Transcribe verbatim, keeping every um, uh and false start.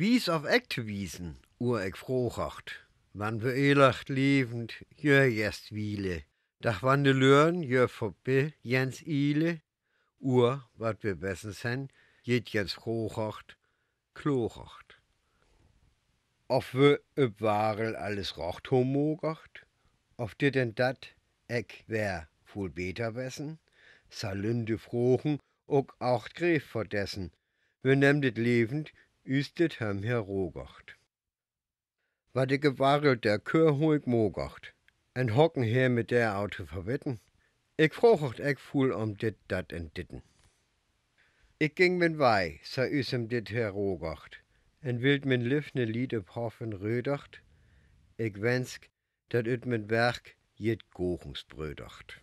Wies of ek to wiesen, ur ek frogacht, wann we eelacht liewend jör jest wiele, dach wann de Lörn jör vörbi jens iele, ur wat we wessen sen, jitt jens frogacht, klogacht. Of we üb Warel alles racht ho mogacht, of dit un dat ek wer vull beter wessen, sa lünn de Frogen ok acht Greef verdessen, we nemm dit liewend, üs dit hem her rogacht. Wat ik üb Warel der Kör ho ik mogacht, en Hocken her mit der Aute verwetten, ik frogacht ek vull om dit, dat un ditten. Ik ging men Wei, sa üs em dit her rogacht, en wild men Liff ne Lied üb Hoff en rödacht, ik wensk, dat üt men Werk jitt Gogens brödacht.